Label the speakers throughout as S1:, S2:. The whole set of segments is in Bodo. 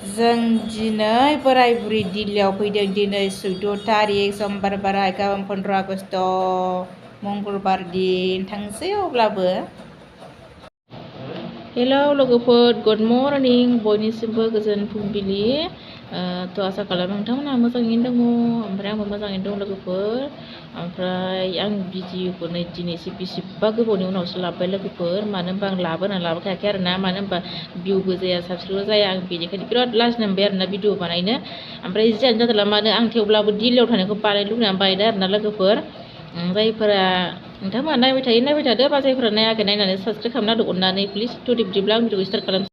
S1: जों दिनै बोराय बुरि दिल्लीयाव फैदों। दिनै 14 तारिख समबार बाराय, गाबोन 15 आगष्ट मंगलबार दिन थांसै अब्लाबो। हेलौ लोगोफोर, गुड मर्निं, बयनिसिमबो गोजोन फुंबिलि। आसा खालामो नोंथांमोनहा मोजाङैनो दङ, ओमफ्राय आंबो मोजाङैनो दं लोगोफोर। ओमफ्राय आं भिडिअखौ दिनैसो बेसेबा गोबावनि उनावसो लाबोबाय लोगोफोर। मानो होनबा आं लाबोखायाखै आरोना, मानो होनबा भिउबो जाया, साबस्क्राइबबो जाया। आं बेनिखायनो बिराद लाजिनाय मोनबाय आरोना भिडिअ बानायनो। ओमफ्राय जियानो जादोंला मानो, आं थेवब्लाबो दिल्लीयाव थानायखौ बानायनो लुगैनानै बानायदों आरोना लोगोफोर। जायफोरा नोंथांमोनहा नायबाय थादो, बा जायफोरा नायाखै नायनानै साबस्क्राइब खालामना होदो अननानै प्लिज। बिदिब्ला आं भिडिअखौ स्टार्ट खालामसै।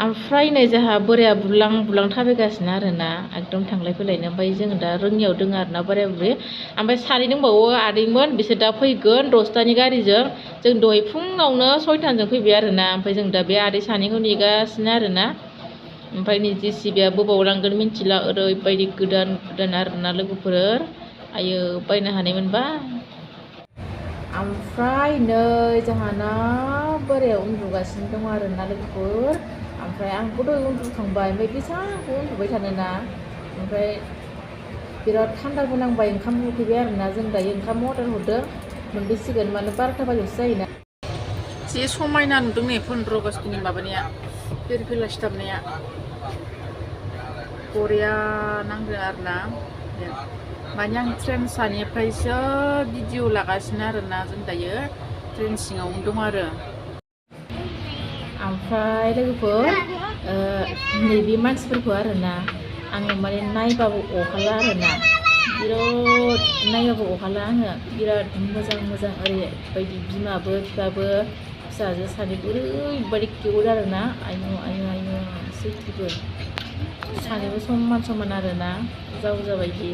S1: ओमफ्राय नै जोंहा बोराया बुरलां थाबायगासिनो आरोना, एकदम थांलाय फैलायनो। ओमफ्राय जोङो दा रोङियाव दङ आरोना बोराय बुरै। ओमफ्राय सानै दंबावो आदैमोन, बिसोर दा फैगोन 10टानि गारिजों। जों दहाय फुङावनो 6टाजों फैबाय आरोना। ओमफ्राय जों दा बे आदै सानैखौ नेगासिनो आरोना। ओमफ्राय नै JCBआ बबाव लांगोन मिन्थिला, ओरैबायदि गोदान आरोना लोगोफोर। आयो बायनो हानायमोनबा। ओमफ्राय नै जोंहाना बोराया उन्दुगासिनो दं आरोना लोगोफोर। ओमफ्राय आंबो दहाय उन्दुखांबाय, ओमफ्राय बेसांखौ उन्दुबाय थानोना। ओमफ्राय बिराद थान्दाबो नांबाय, ओंखामबो उखैबाय आरोना। जों दायो ओंखाम अर्डार हरदों, मोनबोसिगोन, मानो 12टा बाजियावसो जायोना। एसे समायना नुदों नै 15 आगष्टनि माबानाया, फिरफिला सिथाबनाया बरिया नांदों आरोना। माने आं ट्रेन सानिफ्रायसो भिडिअ लागासिनो आरोना। जों दायो ट्रेन सिङावनो दं आरो। ओमफ्राय लोगोफोर, नैबे मानसिफोरखौ आरोना आङो माने नायबाबो अहाला आरोना। बिराद नायबाबो अहाला आङो। बिराद मोजां ओरैबायदि बिमाबो बिफाबो फिसाजो सानैबो ओरैबायदि किउट आरोना। आयु सैथिबो सानैबो समान आरोना, जावजा बायदि।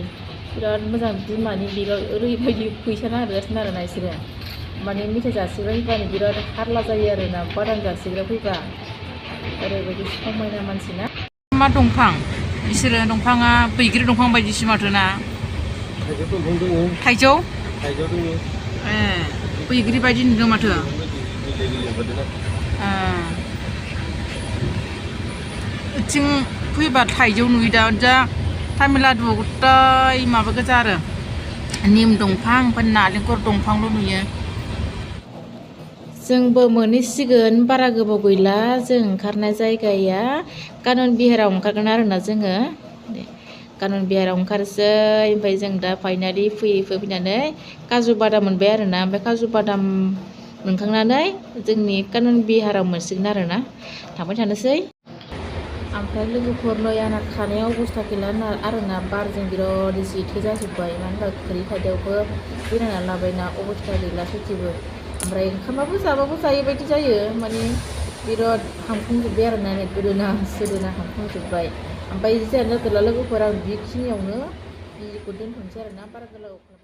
S1: बिराद मोजां। बिमानि बेगाव ओरैबायदि फैसा नागिरगासिनो आरोना बिसोरो। माने मेथाइ जासिग्रा फैबानो बिराद हारला जायो आरोना, बादाम जासिग्रा फैबा। ओरैबायदि समायना मानसिना। मा दंफां बिसोरो? दंफाङा बैग्रि दंफां बायदिसो माथो ना? थाइजौ दङ। बैग्रि बायदि नुदों माथो। बिथिं फैबा थाइजौ नुयो दा तामिलनाडुआव गथाय माबा गोजा आरो, निम दंफां, ओमफ्राय नालेंखर दंफांल' नुयो। जोंबो मोनहैसिगोन, बारा गोबाव गैला। जों ओंखारनाय जायगाया कानन बिहाराव ओंखारगोन आरोना जोङो। कानन बिहाराव ओंखारसै। ओमफ्राय जों दा फाइनालि फैनानै काजु बादाम मोनबाय आरोना। ओमफ्राय काजु बादाम मोनखांनानै जोंनि कानन बिहाराव मोनसिगोन आरोना। थांबाय थानोसै। ओमफ्राय लोगोफोर, नै आंना खानाया अबस्था गैला आरोना। बारजों बिराद जेथो जाजोब्बाय। मानो होनबा खोरि खायदायावबो बेरायनानै लाबायना, अबस्था गैला ससेबो। ओमफ्राय ओंखामाबो जाबाबो जायै बायदि जायो, माने बिराद हामखांजोब्बाय आरोना। गोदोना हामखांजोब्बाय। ओमफ्राय जियानो जादोंला लोगोफोर, आं बेखिनियावनो भिडिअखौ दोनथ'नोसै आरोना, बारा गोलाव खालाम।